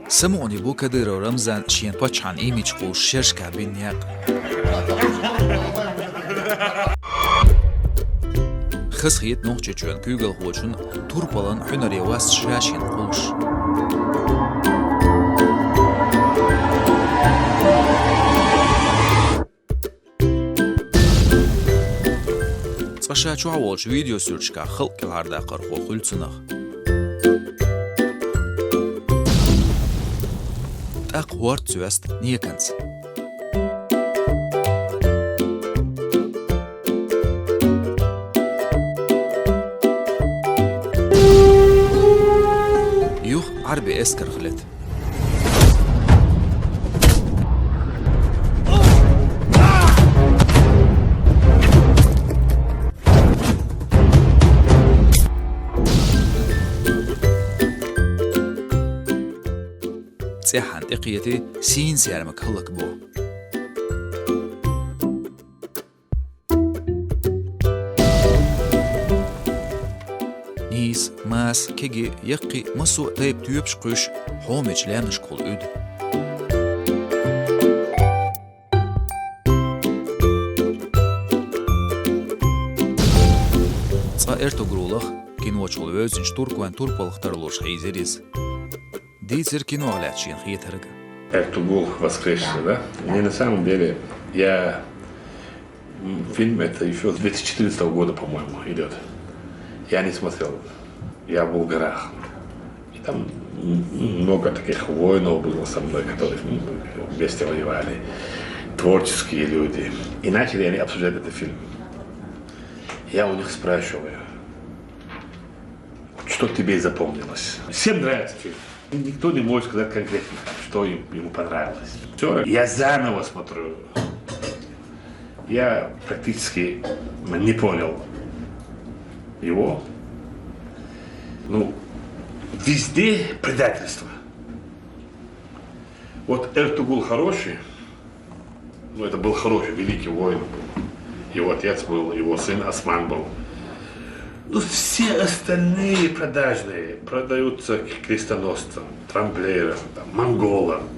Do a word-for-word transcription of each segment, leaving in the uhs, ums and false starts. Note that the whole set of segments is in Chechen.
Самукъане бу Кадыров Рамзан шен паччахьан имидж кхуллуш шерашкахь бина некъ. Хазахета Нохчийчоьнан куьйгалхочун турпалан хьуьнаре васт ша шена кхуллуш. Цкъа ша чохь волчу видеосуьрташкахь халкъ кӀелхьардаккхархо хуьлу цунах. ТӀаккха хӀорд цоьста неканца. Юха Ӏарби эскарх лета. ЦӀеххьана тӀекхетий, сийна сермаг хӀаллакбо. Нийса, маса, кегий, яккхий, массо а тайпа тоьпаш кхуьйсуш, хьомечу лаьмнашкахула уьду. Цкъа Эртугрулах, киночухула вевзинчу туркойн турпалх тарлуш хьийзира иза. Дийцира кинох лаьцна шена хетарг. Эртугрул воскресший, да? Не, на самом деле, я, м, фильм это ещё с две тысячи четырнадцатого года, по-моему, идёт. Я не смотрел. Я был в горах. И там, м, много таких воинов было со мной, которые, м, вместе воевали. Творческие люди. И начали они обсуждать этот фильм. Я у них спрашиваю: «Что тебе запомнилось?» Всем нравится фильм. Никто не может сказать конкретно, что им, ему понравилось. Всё, я заново смотрю. Я практически не понял его. Ну, везде предательство. Вот Эртугрул хороший, ну, это был хороший, великий воин был. Его отец был, его сын Осман был. Ну, все остальные продажные продаются к крестоносцам, трамплиерам, там, монголам.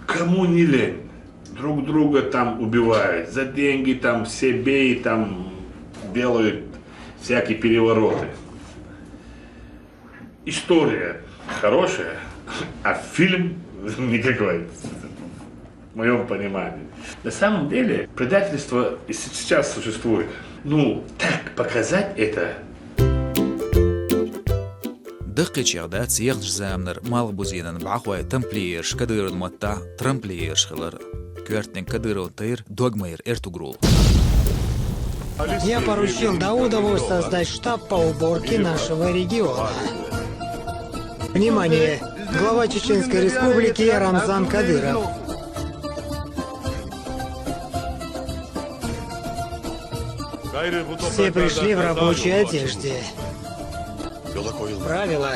Кому не лень, друг друга там убивают, за деньги там себе и там делают всякие перевороты. История хорошая, а фильм никакой, в моем понимании. На самом деле, предательство и с-, сейчас существует. Ну, так показать это. Даккхийчех дац ехначу заманара малхбузенан бӀахой тамплиераш Кадыровн маттахь трамплиераш хилар. Коьртаниг Кадыровн тайра дог ма яра Эртугрул. Я поручил Даудову создать штаб по уборке нашего региона. Внимание! Глава Чеченской Республики Рамзан Кадыров. Все пришли в рабочей одежде. Правила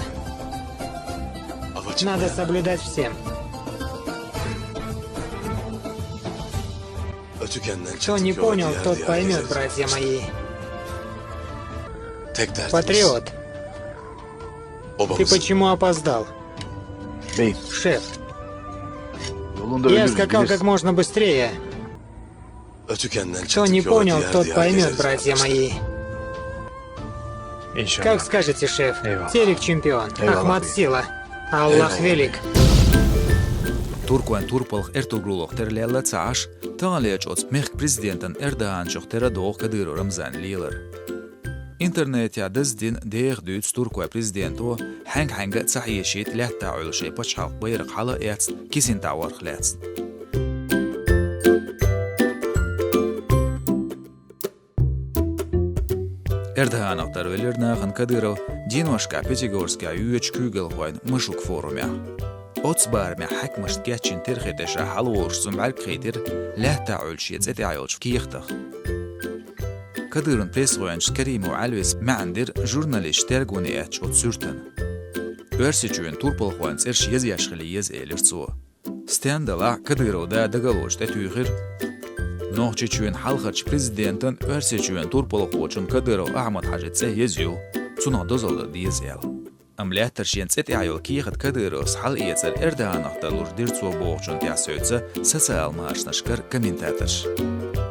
надо соблюдать всем. Кто не понял, тот поймет, братья мои. Патриот, ты почему опоздал? Шеф, я скакал как можно быстрее. Кто не понял, тот поймет, братья мои. Как скажете, шеф. Терек чемпион, Ахмат сила, Аллах велик. Туркойн турпалх Эртугрулах тера лелла ца Ӏаш, таханлерчу оцу мехкан президентан Эрдоганачух тера догӀу Кадыров Рамзан лелар. Интернетехь даздина деха дуьйцу туркойн президенто, хьаьнга-хьаьнга а ца хьешийта лаьттахь Ӏуьллу шайн пачхьалкх байракх хьала а эцна, кисина тӀе ворхӀ лаьцна. Эрдоганах тарвелира нахана Кадыров дийношкахь Пятигорскехь йоьдучу куьйгалхойн машук форумехь. Оццу барамехь хьаькамашна кечйина терхеташа хьалаволуш цунна бӀаьрг хийтира лаьттахь Ӏуьллу шен цӀе тӀехь йолчу кехатах. Кадыровн пресс-гӀоьнчас Каримов Ӏаьлвис маьӀна дира журналисташа тергоне эцначу оцу суьртана. Оьрсийчоьнан турпалхойн цӀераш язъеш хила еза, элира цо. Стенна делахь а, Кадыровн да дагалоцуш тӀетуьйхира: Нохчийчоьнан хьалхарчу президентан, Оьрсийчоьнан турпалхочун Кадыров Ахьмад-Хьаьжин цӀе еза ю, цунах дозалла дан деза аьлла. Амма лаьттара шен цӀи тӀехь йолу кехат Кадыровс хьалаэцар Эрдоганах далуш дира цо бохучунна тӀехь севцца социал машанашкара комментаторша.